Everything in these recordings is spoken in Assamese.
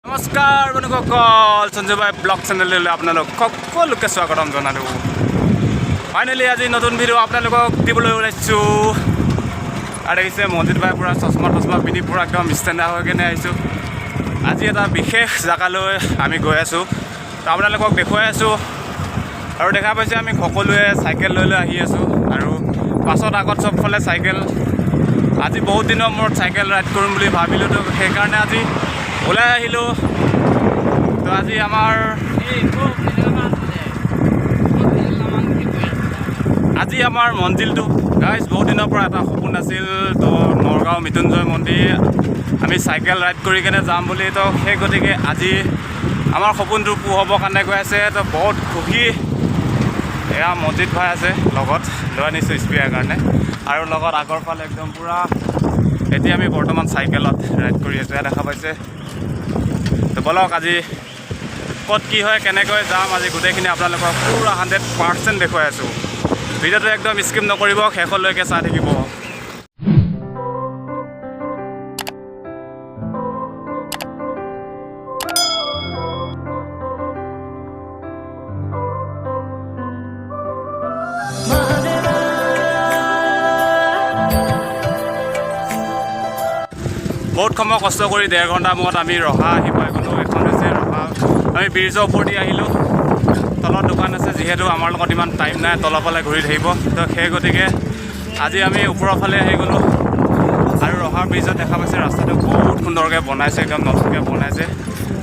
নমস্কাৰ বন্ধুসকল, সঞ্জয় ভাই ব্লগ চেনেললৈ আপোনালোক সকলোকে স্বাগতম জনালোঁ। ফাইনেলি আজি নতুন ভিডিঅ' আপোনালোকক দিবলৈ ওলাইছোঁ। আৰু দেখিছে, মঞ্জিত ভাই পূৰা চশমা তচমা পিন্ধি পূৰা একদম ষ্টেণ্ডাৰ্ড হৈ কেনে আহিছোঁ। আজি এটা বিশেষ জেগালৈ আমি গৈ আছোঁ, তো আপোনালোকক দেখুৱাই আছোঁ। আৰু দেখা পাইছে, আমি সকলোৱে চাইকেল লৈ লৈ আহি আছোঁ আৰু পাছত আগত চবফালে চাইকেল। আজি বহুত দিনৰ মূৰত চাইকেল ৰাইড কৰিম বুলি ভাবিলোঁ, তো সেইকাৰণে আজি ওলাই আহিলোঁ। তো আজি আমাৰ মঞ্জিলটো গাইজ, বহুত দিনৰ পৰা এটা সপোন আছিল, তো নগাঁও মৃত্যুঞ্জয় মন্দিৰ আমি চাইকেল ৰাইড কৰি কেনে যাম বুলি। তো সেই গতিকে আজি আমাৰ সপোনটো পূৰ হ'বৰ কাৰণে গৈ আছে, তো বহুত সুখী। এয়া মঞ্জিত ভাই আছে লগত, লৈ আনিছোঁ স্পেয়াৰ কাৰণে। আৰু লগত আগৰ ফালে একদম পূৰা। এতিয়া আমি বৰ্তমান চাইকেলত ৰাইড কৰি আছোঁ, এয়া দেখা পাইছে। তো ব'লক, আজি ক'ত কি হয়, কেনেকৈ যাম, আজি গোটেইখিনি আপোনালোকক পূৰা 100% দেখুৱাই আছোঁ। ভিডিঅ'টো একদম স্কিপ নকৰিব, শেষলৈকে চাই থাকিব। বহুত সময় কষ্ট কৰি 1.5 ঘণ্টা মূৰত আমি ৰহা আহি পাই গ'লোঁ। এইখন হৈছে ৰহা। আমি ব্ৰিজৰ ওপৰেদি আহিলোঁ। তলত দোকান আছে, যিহেতু আমাৰ লগত ইমান টাইম নাই তলৰ ফালে ঘূৰি থাকিব, তো সেই গতিকে আজি আমি ওপৰৰ ফালে আহি গ'লোঁ। আৰু ৰহাৰ ব্ৰিজত দেখা পাইছে, ৰাস্তাটো বহুত সুন্দৰকৈ বনাইছে, একদম নতুনকৈ বনাইছে।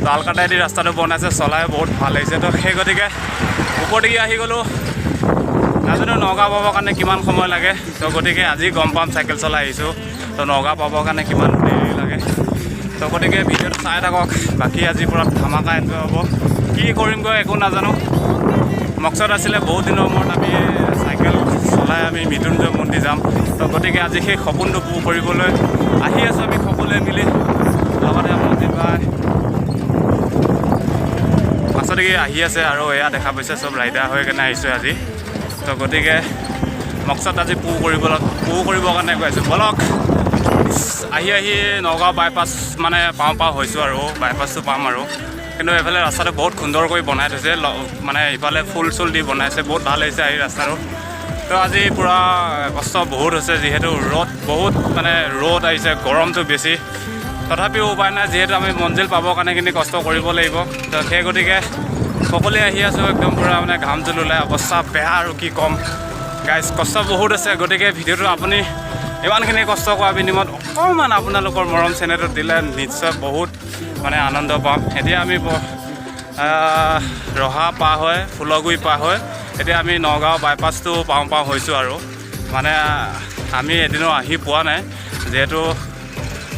তো আলকাটাইদি ৰাস্তাটো বনাইছে, চলাই বহুত ভাল লাগিছে। তো সেই গতিকে ওপৰদিগি আহি গ'লোঁ। নাজানো নগাঁও পাবৰ কাৰণে কিমান সময় লাগে। তো গতিকে আজি গম পাম, চাইকেল চলাই আহিছোঁ, তো নগাঁও পাবৰ কাৰণে কিমান দেৰি লাগে। তো গতিকে ভিডিঅ'টো চাই থাকক। বাকী আজি পূৰা ধামাকা এনজয় হ'ব। কি কৰিমগৈ একো নাজানো। মকচদ আছিলে বহুত দিনৰ মূৰত আমি চাইকেল চলাই আমি মৃত্যুঞ্জয় মন্দিৰ যাম। তো গতিকে আজি সেই সপোনটো পূৰ কৰিবলৈ আহি আছোঁ আমি সকলোৱে মিলি। লগতে মঞ্জিত ভাই পাছতে আহি আছে। আৰু এয়া দেখা পাইছে, চব ৰাইডাৰ হৈ কেনে আহিছোঁ আজি। তো গতিকে মকচদ আজি পূৰ কৰিবৰ কাৰণে গৈ আছোঁ। ব'লক, আহি আহি নগাঁও বাইপাছ মানে পাওঁ পাওঁ হৈছোঁ আৰু বাইপাছটো পাম আৰু। কিন্তু এইফালে ৰাস্তাটো বহুত সুন্দৰকৈ বনাই থৈছে, মানে ইফালে ফুল চুল দি বনাইছে, বহুত ভাল লাগিছে আহি ৰাস্তাটো। তো আজি পূৰা কষ্ট বহুত হৈছে, যিহেতু ৰ'দ বহুত, মানে ৰ'দ আহিছে, গৰমটো বেছি। তথাপিও উপায় নাই, যিহেতু আমি মঞ্জিল পাবৰ কাৰণে এইখিনি কষ্ট কৰিব লাগিব। তো সেই গতিকে সকলোৱে আহি আছোঁ, একদম পূৰা মানে ঘাম জোল ওলাই অৱস্থা বেয়া। আৰু কি ক'ম গাইজ, কষ্ট বহুত আছে। গতিকে ভিডিঅ'টো আপুনি ইমানখিনি কষ্ট কৰাৰ বিনিময়ত অকণমান আপোনালোকৰ মৰম চেনেহটো দিলে নিশ্চয় বহুত মানে আনন্দ পাম। এতিয়া আমি ৰহা পাৰ হৈ, ফুলগুৰি পাৰ হৈ এতিয়া আমি নগাঁও বাইপাছটো পাওঁ পাওঁ হৈছোঁ। আৰু মানে আমি এদিনো আহি পোৱা নাই, যিহেতু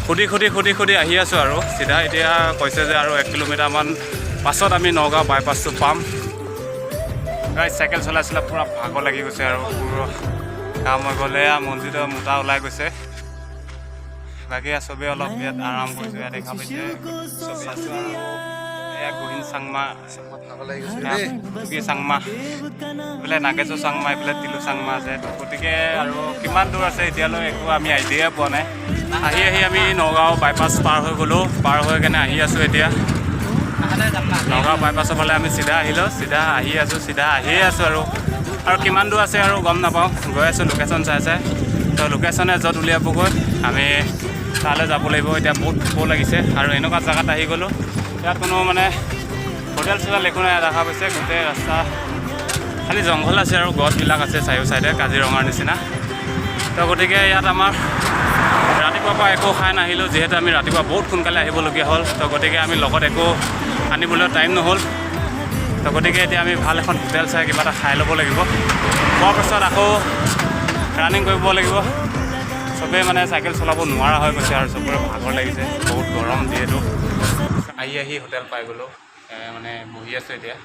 সুধি সুধি সুধি সুধি আহি আছোঁ। আৰু চিধা এতিয়া কৈছে যে আৰু 1 কিলোমিটাৰমান পাছত আমি নগাঁও বাইপাছটো পাম। গাইজ, চাইকেল চলাই চলাই পূৰা ভাগৰ লাগি গৈছে আৰু পূৰা কাম হৈ গ'লে। মঞ্জিতৰ মোটা ওলাই গৈছে। বাকী চবেই অলপ ইয়াত আৰাম কৰিছোঁ। ইয়াত দেখা পাইছে, চবেই আছোঁ। আৰু এয়া গহীন চাংমা, টুকি চাংমা, এইফালে নাগেশ্বৰ চাংমা, এইফালে তিলু চাংমা আছে। গতিকে আৰু কিমান দূৰ আছে এতিয়ালৈ একো আমি আইডিয়া পোৱা নাই। আহি আহি আমি নগাঁও বাইপাছ পাৰ হৈ গ'লোঁ। পাৰ হৈ কেনে আহি আছোঁ এতিয়া নগাঁও বাইপাছৰ ফালে। আমি চিধা আহিলোঁ, চিধা আহি আছোঁ, চিধা আহিয়ে আছোঁ। আৰু আৰু কিমান দূৰ আছে আৰু গম নাপাওঁ। গৈ আছোঁ লোকেশ্যন চাই চাই। তো লোকেশ্যনে য'ত উলিয়াবগৈ আমি তালৈ যাব লাগিব। এতিয়া বহুত ভোক লাগিছে আৰু এনেকুৱা জেগাত আহি গ'লোঁ, ইয়াত কোনো মানে হোটেল চোটেল একো নাই। দেখা পাইছে, গোটেই ৰাস্তা খালি জংঘল আছে আৰু গছবিলাক আছে চাৰিও চাইডে, কাজিৰঙাৰ নিচিনা। তো গতিকে ইয়াত আমাৰ ৰাতিপুৱাৰ পৰা একো খাই নাহিলোঁ, যিহেতু আমি ৰাতিপুৱা বহুত সোনকালে আহিবলগীয়া হ'ল। তো গতিকে আমি লগত একো আনিবলৈ টাইম নহ'ল। তো গতিকে এতিয়া আমি ভাল এখন হোটেল চাই কিবা এটা খাই ল'ব লাগিব। খোৱাৰ পাছত আকৌ ৰানিং কৰিব লাগিব। চবেই মানে চাইকেল চলাব নোৱাৰা হৈ গৈছে আৰু চবৰে ভাগৰ লাগিছে, বহুত গৰম যিহেতু। আহি আহি হোটেল পাই গ'লোঁ। মানে বহি আছোঁ এতিয়া।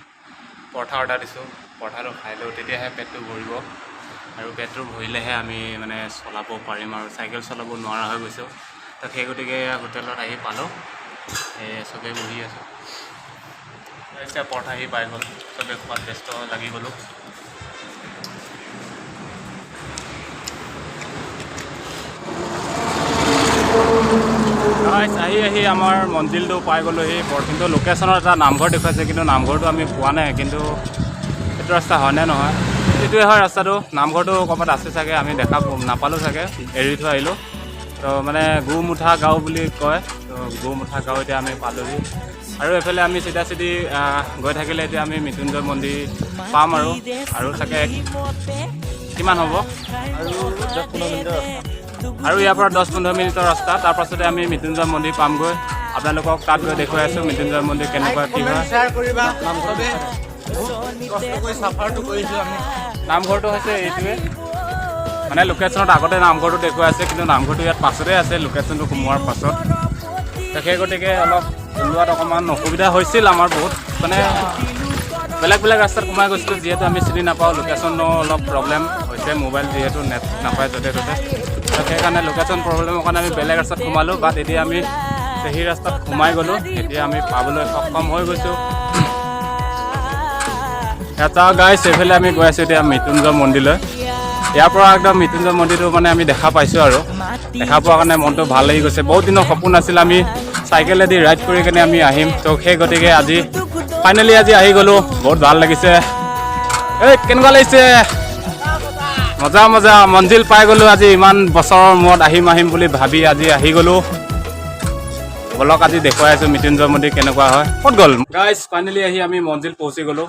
পৰঠা অৰ্ডাৰ দিছোঁ, পৰঠাটো খাই লওঁ, তেতিয়াহে পেটটো ভৰিব। আৰু পেটটো ভৰিলেহে আমি মানে চলাব পাৰিম আৰু চাইকেল চলাব নোৱাৰা হৈ গৈছোঁ। তো সেই গতিকে হোটেলত আহি পালোঁ, এই চবেই বহি আছোঁ এতিয়া। পৰঠা আহি পাই গ'ল, চবেই খোৱাত ব্যস্ত লাগি গ'লোঁ। গাইছ, আহি আহি আমাৰ মঞ্জিলটো পাই গ'লোহি বৰ। কিন্তু লোকেশ্যনত এটা নামঘৰ দেখুৱাইছে, কিন্তু নামঘৰটো আমি পোৱা নাই। কিন্তু এইটো ৰাস্তা হয়নে নহয়? এইটোৱে হয় ৰাস্তাটো। নামঘৰটো ক'ৰবাত আছে চাগে, আমি দেখা নাপালোঁ চাগে, এৰি থৈ আহিলোঁ। তো মানে গুমুঠা গাঁও বুলি কয়। তো গুমুঠা গাঁও এতিয়া আমি পালোহি আৰু এইফালে আমি চিধা চিধি গৈ থাকিলে এতিয়া আমি মৃত্যুঞ্জয় মন্দিৰ পাম আৰু চাগে কিমান হ'ব? আৰু 10-15 মিনিটৰ ৰাস্তা। আৰু ইয়াৰ পৰা 10-15 মিনিটৰ ৰাস্তা। তাৰপাছতে আমি মৃত্যুঞ্জয় মন্দিৰ পামগৈ। আপোনালোকক তাত গৈ দেখুৱাই আছোঁ মৃত্যুঞ্জয় মন্দিৰ কেনেকুৱা কি হয়। শ্বেয়াৰ কৰিবা চবে। বহুত কষ্ট কৰি চাফাৰটো কৰিছোঁ আমি। নামঘৰটো হৈছে এইটোৱে। মানে লোকেশ্যনত আগতে নামঘৰটো দেখুৱাই আছে, কিন্তু নামঘৰটো ইয়াত পাছতে আছে, লোকেশ্যনটো সোমোৱাৰ পাছত। তো সেই গতিকে অলপ ওলোৱাত অকণমান অসুবিধা হৈছিল আমাৰ বহুত। মানে বেলেগ বেলেগ ৰাস্তাত সোমাই গৈছিলোঁ, যিহেতু আমি চিনি নাপাওঁ। লোকেশ্যনো অলপ প্ৰব্লেম হৈছে, মোবাইল যিহেতু নেট নাপায় য'তে ত'তে। তো সেইকাৰণে লোকেশ্যন প্ৰব্লেমৰ কাৰণে আমি বেলেগ ৰাস্তাত সোমালোঁ। বাট এতিয়া আমি সেই ৰাস্তাত সোমাই গ'লোঁ, এতিয়া আমি পাবলৈ সক্ষম হৈ গৈছোঁ। এটা গাইছ, এইফালে আমি গৈ আছোঁ এতিয়া মৃত্যুঞ্জয় মন্দিৰলৈ। ইয়াৰ পৰা একদম মৃত্যুঞ্জয় মন্দিৰটো মানে আমি দেখা পাইছোঁ আৰু দেখা পোৱাৰ কাৰণে মনটো ভাল লাগি গৈছে। বহুত দিনৰ সপোন আছিল আমি চাইকেলেদি ৰাইড কৰি কেনে আমি আহিম। তো সেই গতিকে আজি ফাইনেলি আজি আহি গ'লোঁ, বহুত ভাল লাগিছে। এই কেনেকুৱা লাগিছে? মজা মজা। মঞ্জিল পাই গ'লোঁ আজি। ইমান বছৰৰ মূৰত আহিম আহিম বুলি ভাবি আজি আহি গ'লোঁ। বলক, আজি দেখুৱাই আছোঁ মৃত্যুঞ্জয় মন্দিৰ কেনেকুৱা হয়। ক'ত গ'ল? গাইজ, ফাইনেলি আহি আমি মঞ্জিল পहुঁচি গ'লোঁ।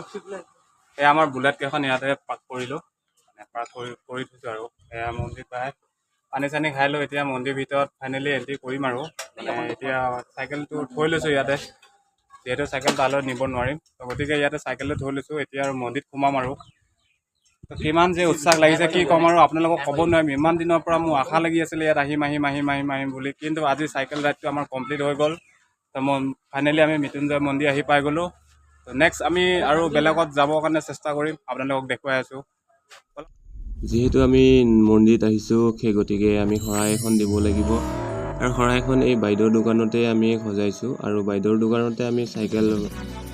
এয়া আমাৰ বুলেট কেইখন ইয়াতে পাৰ্ক কৰিলোঁ, মানে পাৰ্ক কৰি কৰি থৈছোঁ। আৰু এয়া মন্দিৰ পাই পানী চানী খাই লৈ এতিয়া মন্দিৰ ভিতৰত ফাইনেলি এণ্ট্ৰি কৰিম। আৰু মানে এতিয়া চাইকেলটো থৈ লৈছোঁ ইয়াতে, যিহেতু চাইকেল তালৈ নিব নোৱাৰিম। তো গতিকে ইয়াতে চাইকেলটো থৈ লৈছোঁ। এতিয়া আৰু মন্দিৰত সোমাম। আৰু তো কিমান যে উৎসাহ লাগিছে কি ক'ম আৰু আপোনালোকক ক'ব নোৱাৰিম। ইমান দিনৰ পৰা মোৰ আশা লাগি আছিলে ইয়াত আহিম আহিম আহিম আহিম আহিম বুলি, কিন্তু আজি চাইকেল ৰাইডটো আমাৰ কমপ্লিট হৈ গ'ল। তো মই ফাইনেলি আমি মৃত্যুঞ্জয় মন্দিৰ আহি পাই গ'লোঁ। তো নেক্সট আমি আৰু বেলেগত যাবৰ কাৰণে চেষ্টা কৰিম, আপোনালোকক দেখুৱাই আছোঁ। যিহেতু আমি মন্দিৰত আহিছোঁ, সেই গতিকে আমি শৰাই এখন দিব লাগিব। আৰু শৰাইখন এই বাইদেউৰ দোকানতে আমি সজাইছোঁ আৰু বাইদেউৰ দোকানতে আমি চাইকেল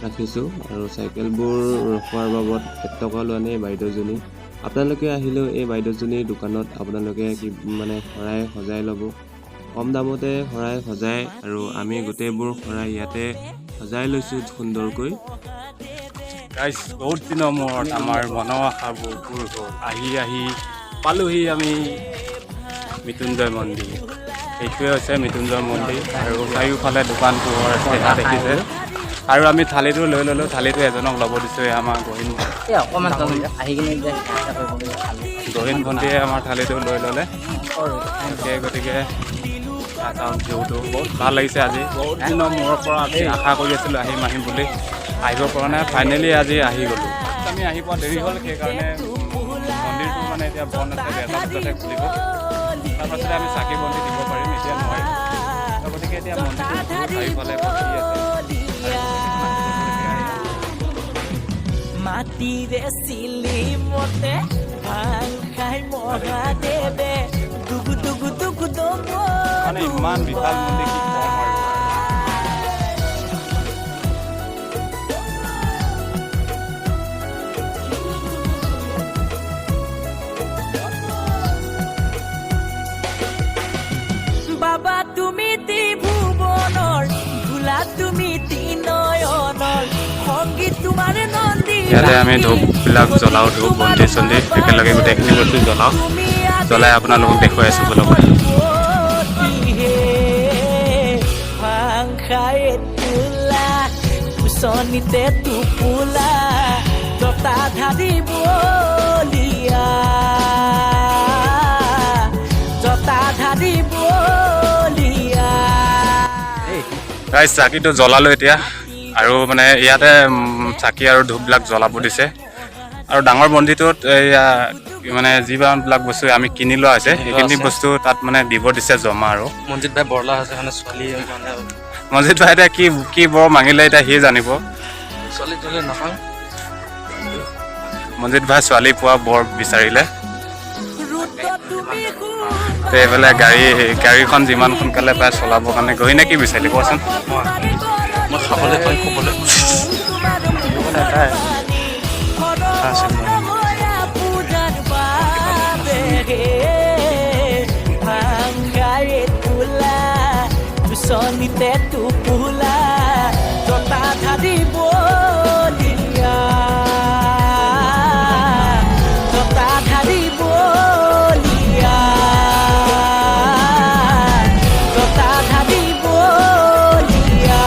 ৰাখিছোঁ। আৰু চাইকেলবোৰ ৰখোৱাৰ বাবদ 1 টকা লোৱা নাই বাইদেউজনী। আপোনালোকে আহিলেও এই বাইদেউজনীৰ দোকানত আপোনালোকে কি মানে শৰাই সজাই ল'ব। কম দামতে শৰাই সজায় আৰু আমি গোটেইবোৰ শৰাই ইয়াতে সজাই লৈছোঁ সুন্দৰকৈ। গাইজ, বহুত দিনৰ মূৰত আমাৰ মনৰ আশাবোৰ পূৰ হ'ল। আহি আহি পালোহি আমি মৃত্যুঞ্জয় মন্দিৰ। এইটোৱে হৈছে মৃত্যুঞ্জয় মন্দিৰ আৰু চাৰিওফালে দোকান পোহৰ আছে, সেয়া দেখিছে। আৰু আমি থালিটো লৈ ল'লোঁ। থালিটো এজনক ল'ব দিছোঁ। এই আমাৰ গহীন এই অকণমান আহি কিনে এতিয়া গহীন ভণ্টিয়ে আমাৰ থালিটো লৈ ল'লে। সেই গতিকে চাওক ভিউটো, বহুত ভাল লাগিছে আজি। বহুত দিনৰ মূৰৰ পৰা আজি আশা কৰি আছিলোঁ আহিম আহিম বুলি, আহিব পৰা নাই। ফাইনেলি আজি আহি গ'লোঁ। আমি আহি পোৱা দেৰি হ'ল, সেইকাৰণে মন্দিৰটো মানে এতিয়া বন্ধ আছে। 1:30 বজাতহে খুলিব। তাৰপাছতে আমি চাকি বন্তি দিব পাৰিম, এতিয়া নোৱাৰিম। তো গতিকে এতিয়া মন্দিৰটো চাৰিওফালে বহি আছে। মাটিৰে চিলিমতে ভাং খাই মহাদেৱে দুগু দুগু দুগু দম। মানে ইমান বিশাল মন্দিৰ, কি ক'ম আৰু। বাবা, তুমি ত্ৰিভুৱনৰ ভোলা, তুমি ত্ৰিনয়নৰ সংগীত, তোমাৰ নন্দী। ইয়াতে আমি ধূপবিলাক জ্বলাওঁ, ধূপ বন্তি চন্তি একেলগে গোটেইখিনি বস্তু জ্বলাওঁ। জ্বলাই আপোনালোকক দেখুৱাই আছোঁ, বলক। ভাং খাই তোলা উচনিতে টোপোলা জটাধাৰী বলিয়া, জটাধাৰী বলিয়া। গাইজ, চাকিটো জ্বলালোঁ এতিয়া। আৰু মানে ইয়াতে চাকি আৰু ধূপবিলাক জ্বলাব দিছে। আৰু ডাঙৰ মন্দিৰটোত এইয়া মানে যিমানবিলাক বস্তু আমি কিনি লোৱা হৈছে, সেইখিনি বস্তু তাত মানে দিব দিছে জমা। আৰু মঞ্জিত ভাই বৰলা আছে, মানে ছোৱালী মানে। মঞ্জিত ভাই এতিয়া কি কি বৰ মাঙিলে এতিয়া সি জানিব। ছোৱালী তোৱালী নহয়। মঞ্জিত ভাই ছোৱালী পোৱা বৰ বিচাৰিলে। ৰুদ্ৰ তুমি। তে এইফালে গাড়ীখন যিমান সোনকালে পায় চলাবৰ কাৰণে গৈ নে কি বিচাৰিলে কোৱাচোন? মই খাবলৈ পাই খুবলৈ। তোমাৰ পূজাৰ বাবে ভাং খাই তোলা। শোণিতে টোপোলা জটাধাৰী বলিয়া, জটাধাৰী বলিয়া, জটাধাৰী বলিয়া,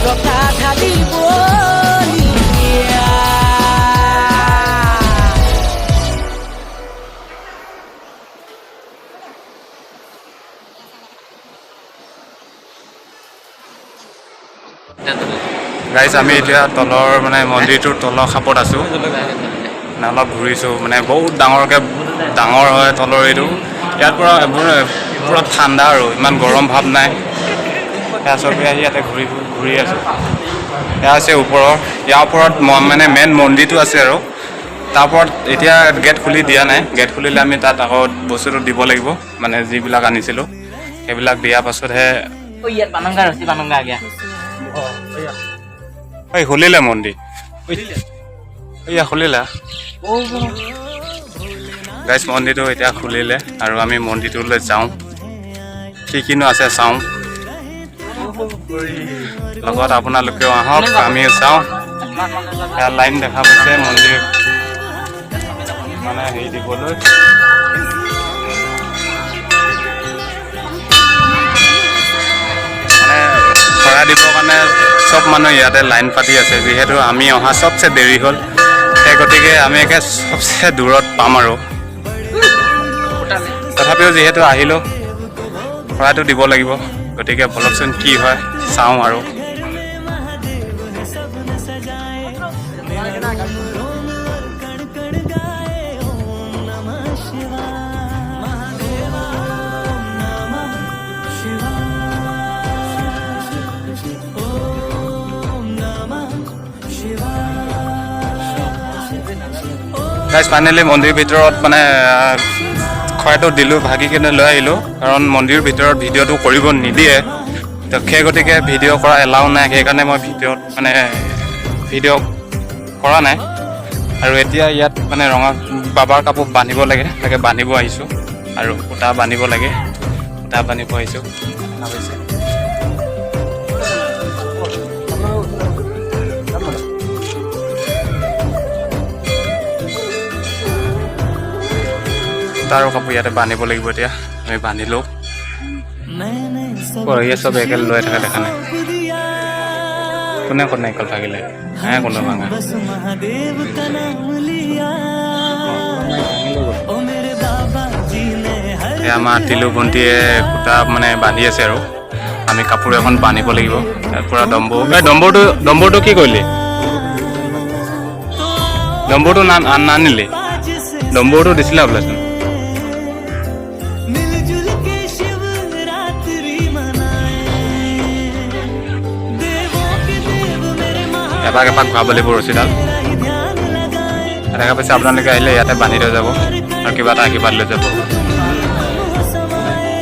জটাধাৰী বলিয়া। গাইজ, আমি এতিয়া তলৰ মানে মন্দিৰটোৰ তলৰ খাপত আছোঁ। মানে অলপ ঘূৰিছোঁ, মানে বহুত ডাঙৰকৈ ডাঙৰ হয় তলৰ এইটো। ইয়াত পৰা পূৰা ঠাণ্ডা আৰু ইমান গৰম ভাৱ নাই। সেয়া চবেই আহি ইয়াতে ঘূৰি ঘূৰি আছোঁ। এয়া আছে ওপৰৰ, ইয়াৰ ওপৰত মানে মেইন মন্দিৰটো আছে আৰু তাৰ ওপৰত এতিয়া গেট খুলি দিয়া নাই। গেট খুলিলে আমি তাত আকৌ বস্তুটো দিব লাগিব, মানে যিবিলাক আনিছিলোঁ সেইবিলাক দিয়াৰ পাছতহে। ঐ, ইয়াত বানংগা ৰছী বানংগা গিয়া। ঐ, খুলিলে মন্দিৰ? ঐ, খুলিলে গাইজ, মন্দিৰটো এতিয়া খুলিলে আৰু আমি মন্দিৰটোলৈ যাওঁ, কি কিনো আছে চাওঁ। লগত আপোনালোকেও আহক, আমিও চাওঁ। এয়া লাইন দেখা পাইছে মন্দিৰ মানে হেৰি দিবলৈ। মানে শৰাই দিবৰ কাৰণে চব মানুহ ইয়াতে লাইন পাতি আছে। যিহেতু আমি অহা চবচে দেৰি হ'ল, সেই গতিকে আমি একে চবচে দূৰত পাম আৰু তথাপিও যিহেতু আহিলোঁ, শৰাইটো দিব লাগিব। গতিকে বলকচোন, কি হয় চাওঁ আৰু। গাইজ, ফাইনেলি মন্দিৰ ভিতৰত মানে শৰাইটো দিলোঁ, ভাগি কিনে লৈ আহিলোঁ, কাৰণ মন্দিৰৰ ভিতৰত ভিডিঅ'টো কৰিব নিদিয়ে। তো সেই গতিকে ভিডিঅ' কৰা এলাও নাই, সেইকাৰণে মই ভিডিঅ'ত মানে ভিডিঅ' কৰা নাই। আৰু এতিয়া ইয়াত মানে ৰঙা বাবাৰ কাপোৰ বান্ধিব লাগে, তাকে বান্ধিব আহিছোঁ আৰু সূতা বান্ধিব লাগে, সূতা বান্ধিব আহিছোঁ, দেখা পাইছে। সূতাৰো কাপোৰ ইয়াতে বান্ধিব লাগিব। এতিয়া আমি বান্ধিলোঁ। ইয়াত চব একেল লৈ থকা দেখা নাই? কোনে কোনে নাৰিকল ভাগিলে হে? কোনো ভাঙা। बस महादेव का नाम लिया, ओ मेरे बाबा जी ने हर এয়া আমাৰ তিলু ভণ্টিয়ে সূতা মানে বান্ধি আছে আৰু আমি কাপোৰ এখন বান্ধিব লাগিব। ইয়াৰ পৰা দম্বু, এই দম্বুৰটো কি কৰিলি? দম্বুৰটো নানিলি? দম্বুৰটো দিছিলে বোলেচোন। मिलजुल के शिवरात्रि मनाए, देवों के देव मेरे महा এপাক এপাক ঘূৰাব লাগিব ৰছীডাল। ही ध्यान लगाए। দেখা পাইছে, আপোনালোকে আহিলে ইয়াতে বান্ধি থৈ যাব আৰু কিবা এটা আশীৰ্বাদ লৈ যাব। तुम हो समाए,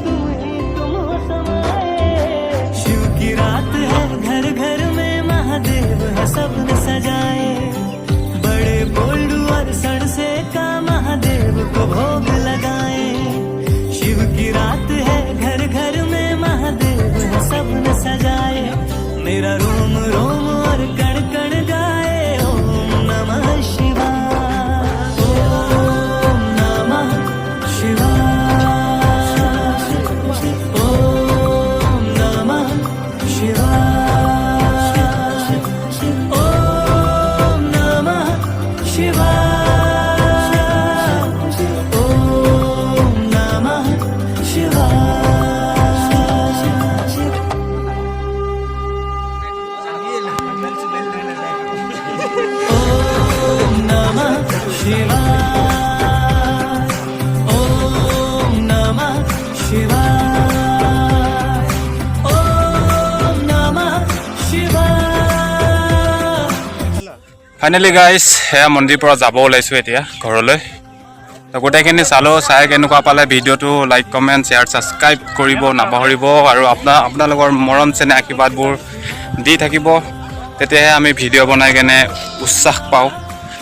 तुम ही तुम हो समाए। शिव की रात है, घर घर में महादेव है सबने सजाए। बड़े बोल्डू और सणसे का महादेव को भोग लगाए। शिव की रात है, घर घर में महादेव है सबने सजाए। मेरा रोम रोम और कण कण गाए ओम नमः शिवाय, ओम नमः शिवाय, ओम नमः शिवाय, ओम नमः शिवाय, ओम नमः शिवाय। ओम नमः शिवाय, ओम नमः शिवाय, ओम नमः शिवाय। ফাইনেলি গাইজ, সেয়া মন্দিৰ পৰা যাব ওলাইছোঁ এতিয়া ঘৰলৈ। তো গোটেইখিনি চালোঁ, চাই কেনেকুৱা পালে ভিডিঅ'টো লাইক, কমেণ্ট, শ্বেয়াৰ, ছাবস্ক্ৰাইব কৰিব নাপাহৰিব আৰু আপোনালোকৰ মৰম চেনেহ আশীৰ্বাদবোৰ দি থাকিব, তেতিয়াহে আমি ভিডিঅ' বনাই কেনে উৎসাহ পাওঁ।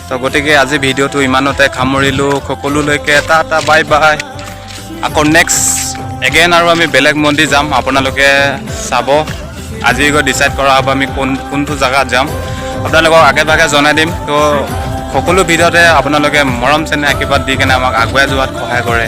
তো গতিকে আজি ভিডিঅ'টো ইমানতে সামৰিলোঁ। সকলোলৈকে টাটা, বাই বাই। আকৌ নেক্সট এগেইন আৰু আমি বেলেগ মন্দিৰ যাম, আপোনালোকে চাব। আজি গৈ ডিচাইড কৰা হ'ব আমি কোনটো জেগাত যাম। আপোনালোকক আগে ভাগে জনাই দিম। তো সকলো ভিডিঅ'তে আপোনালোকে মৰম চেনেহ আশীৰ্বাদ দি কেনে আমাক আগুৱাই যোৱাত সহায় কৰে।